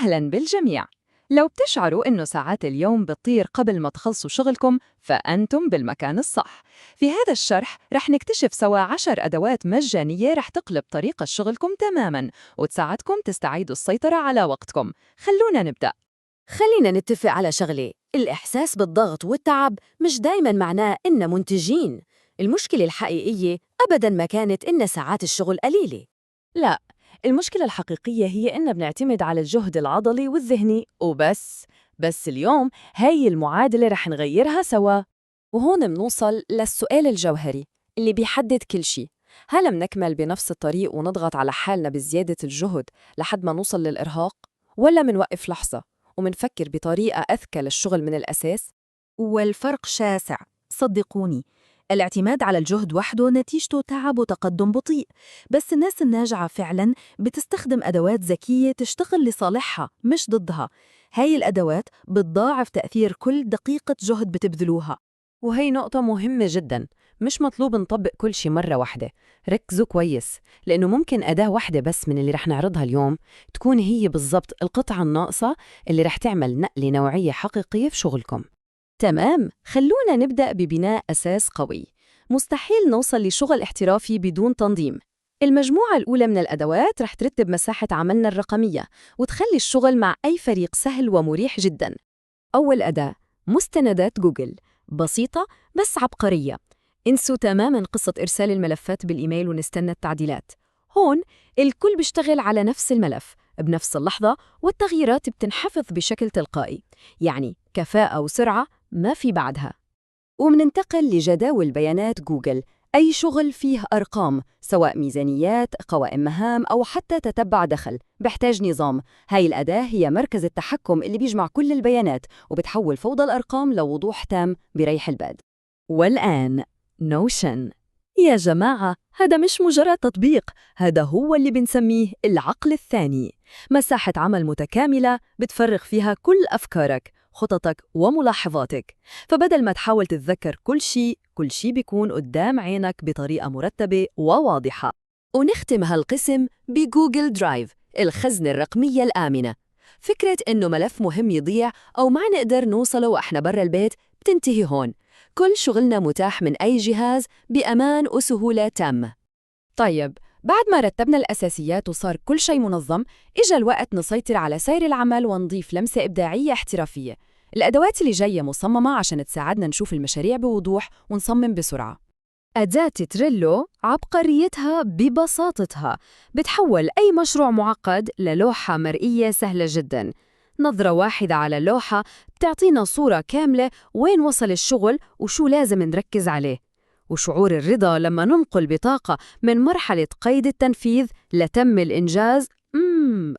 أهلاً بالجميع. لو بتشعروا إنه ساعات اليوم بتطير قبل ما تخلصوا شغلكم، فأنتم بالمكان الصح. في هذا الشرح رح نكتشف سوا 10 أدوات مجانية رح تقلب طريقة شغلكم تماماً وتساعدكم تستعيدوا السيطرة على وقتكم. خلونا نبدأ. خلينا نتفق على شغلة: الإحساس بالضغط والتعب مش دايماً معناه إننا منتجين. المشكلة الحقيقية أبداً ما كانت إن ساعات الشغل قليلة. لا، المشكلة الحقيقية هي إننا بنعتمد على الجهد العضلي والذهني وبس. بس اليوم هاي المعادلة رح نغيرها سوا. وهون منوصل للسؤال الجوهري اللي بيحدد كل شيء: هل منكمل بنفس الطريق ونضغط على حالنا بزيادة الجهد لحد ما نوصل للإرهاق؟ ولا منوقف لحظة ومنفكر بطريقة أذكى للشغل من الأساس؟ والفرق شاسع، صدقوني. الاعتماد على الجهد وحده نتيجته تعب وتقدم بطيء، بس الناس الناجعة فعلاً بتستخدم أدوات ذكية تشتغل لصالحها مش ضدها. هاي الأدوات بتضاعف تأثير كل دقيقة جهد بتبذلوها. وهي نقطة مهمة جدا، مش مطلوب نطبق كل شي مرة واحدة. ركزوا كويس، لأنه ممكن أداة واحدة بس من اللي رح نعرضها اليوم تكون هي بالضبط القطعة الناقصة اللي رح تعمل نقلة نوعية حقيقية في شغلكم. تمام، خلونا نبدأ ببناء أساس قوي. مستحيل نوصل لشغل احترافي بدون تنظيم. المجموعة الأولى من الأدوات رح ترتب مساحة عملنا الرقمية وتخلي الشغل مع أي فريق سهل ومريح جداً. أول أداة، مستندات جوجل. بسيطة بس عبقرية. انسوا تماماً قصة إرسال الملفات بالإيميل ونستنى التعديلات. هون الكل بيشتغل على نفس الملف بنفس اللحظة، والتغييرات بتنحفظ بشكل تلقائي، يعني كفاءة وسرعة ما في بعدها. ومننتقل لجداول بيانات جوجل. أي شغل فيه أرقام، سواء ميزانيات، قوائم مهام، أو حتى تتبع دخل، بيحتاج نظام. هاي الأداة هي مركز التحكم اللي بيجمع كل البيانات وبتحول فوضى الأرقام لوضوح تام بريح البال. والآن Notion. يا جماعة، هذا مش مجرد تطبيق، هذا هو اللي بنسميه العقل الثاني. مساحة عمل متكاملة بتفرغ فيها كل أفكارك، خططك وملاحظاتك. فبدل ما تحاول تتذكر كل شيء، كل شيء بيكون قدام عينك بطريقة مرتبة وواضحة. ونختم هالقسم ب Google Drive، الخزنة الرقمية الآمنة. فكرة إنه ملف مهم يضيع أو ما نقدر نوصله وإحنا برا البيت بتنتهي هون. كل شغلنا متاح من أي جهاز بأمان وسهولة تامة. طيب، بعد ما رتبنا الأساسيات وصار كل شيء منظم، إجا الوقت نسيطر على سير العمل ونضيف لمسة إبداعية احترافية. الأدوات اللي جاية مصممة عشان تساعدنا نشوف المشاريع بوضوح ونصمم بسرعة. أداة Trello عبقريتها ببساطتها، بتحول أي مشروع معقد للوحة مرئية سهلة جداً. نظرة واحدة على اللوحة بتعطينا صورة كاملة وين وصل الشغل وشو لازم نركز عليه. وشعور الرضا لما ننقل بطاقة من مرحلة قيد التنفيذ لتم الإنجاز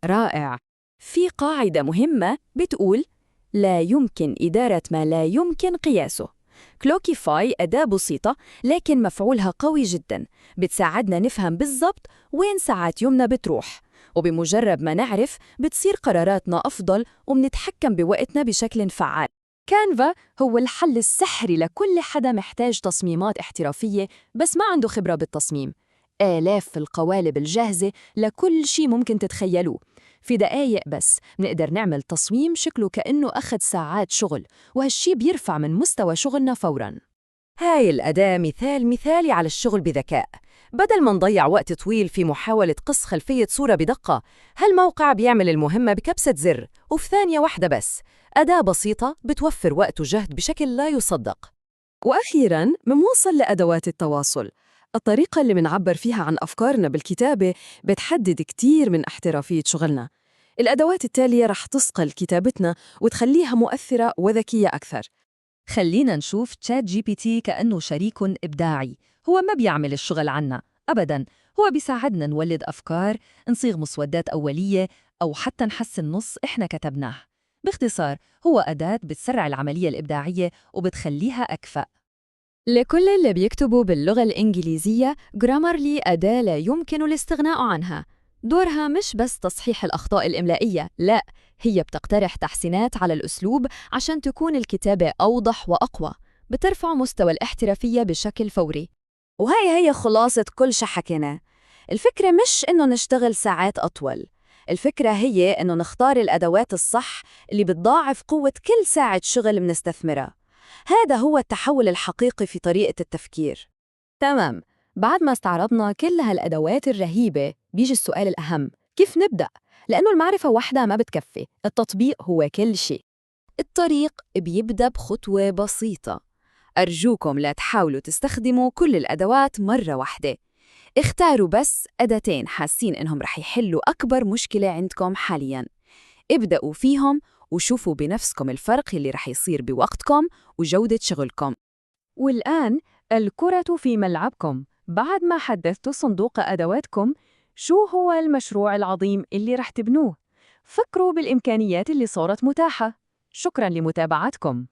رائع. في قاعدة مهمة بتقول: لا يمكن إدارة ما لا يمكن قياسه. Clockify أداة بسيطة لكن مفعولها قوي جدا، بتساعدنا نفهم بالضبط وين ساعات يومنا بتروح، وبمجرد ما نعرف بتصير قراراتنا أفضل وبنتحكم بوقتنا بشكل فعال. Canva هو الحل السحري لكل حدا محتاج تصميمات احترافية بس ما عنده خبرة بالتصميم. آلاف القوالب الجاهزة لكل شيء ممكن تتخيلوه. في دقايق بس بنقدر نعمل تصميم شكله كأنه أخذ ساعات شغل، وهالشي بيرفع من مستوى شغلنا فوراً. هاي الأداة مثال مثالي على الشغل بذكاء. بدل ما نضيع وقت طويل في محاولة قص خلفية صورة بدقة، هالموقع بيعمل المهمة بكبسة زر وفي ثانية واحدة بس. أداة بسيطة بتوفر وقت وجهد بشكل لا يصدق. وأخيراً منوصل لأدوات التواصل. الطريقة اللي منعبر فيها عن أفكارنا بالكتابة بتحدد كتير من احترافية شغلنا. الأدوات التالية رح تصقل كتابتنا وتخليها مؤثرة وذكية أكثر. خلينا نشوف ChatGPT كأنه شريك إبداعي. هو ما بيعمل الشغل عنا أبداً، هو بيساعدنا نولد أفكار، نصيغ مسودات أولية، أو حتى نحسن نص إحنا كتبناه. باختصار، هو أداة بتسرع العملية الإبداعية وبتخليها أكفأ. لكل اللي بيكتبوا باللغة الإنجليزية، Grammarly أداة لا يمكن الاستغناء عنها. دورها مش بس تصحيح الأخطاء الإملائية، لا، هي بتقترح تحسينات على الأسلوب عشان تكون الكتابة أوضح وأقوى، بترفع مستوى الاحترافية بشكل فوري. وهي هي خلاصة كل شي حكيناه. الفكرة مش إنه نشتغل ساعات أطول. الفكرة هي إنه نختار الأدوات الصح اللي بتضاعف قوة كل ساعة شغل بنستثمرها. هذا هو التحول الحقيقي في طريقة التفكير. تمام، بعد ما استعرضنا كل هالأدوات الرهيبة بيجي السؤال الأهم، كيف نبدأ؟ لأنه المعرفة وحدها ما بتكفي، التطبيق هو كل شيء. الطريق بيبدأ بخطوة بسيطة. أرجوكم لا تحاولوا تستخدموا كل الأدوات مرة واحدة. اختاروا بس أداتين حاسين إنهم رح يحلوا أكبر مشكلة عندكم حالياً. ابدأوا فيهم وشوفوا بنفسكم الفرق اللي رح يصير بوقتكم وجودة شغلكم. والآن الكرة في ملعبكم. بعد ما حدثتوا صندوق أدواتكم، شو هو المشروع العظيم اللي رح تبنوه؟ فكروا بالإمكانيات اللي صارت متاحة. شكراً لمتابعتكم.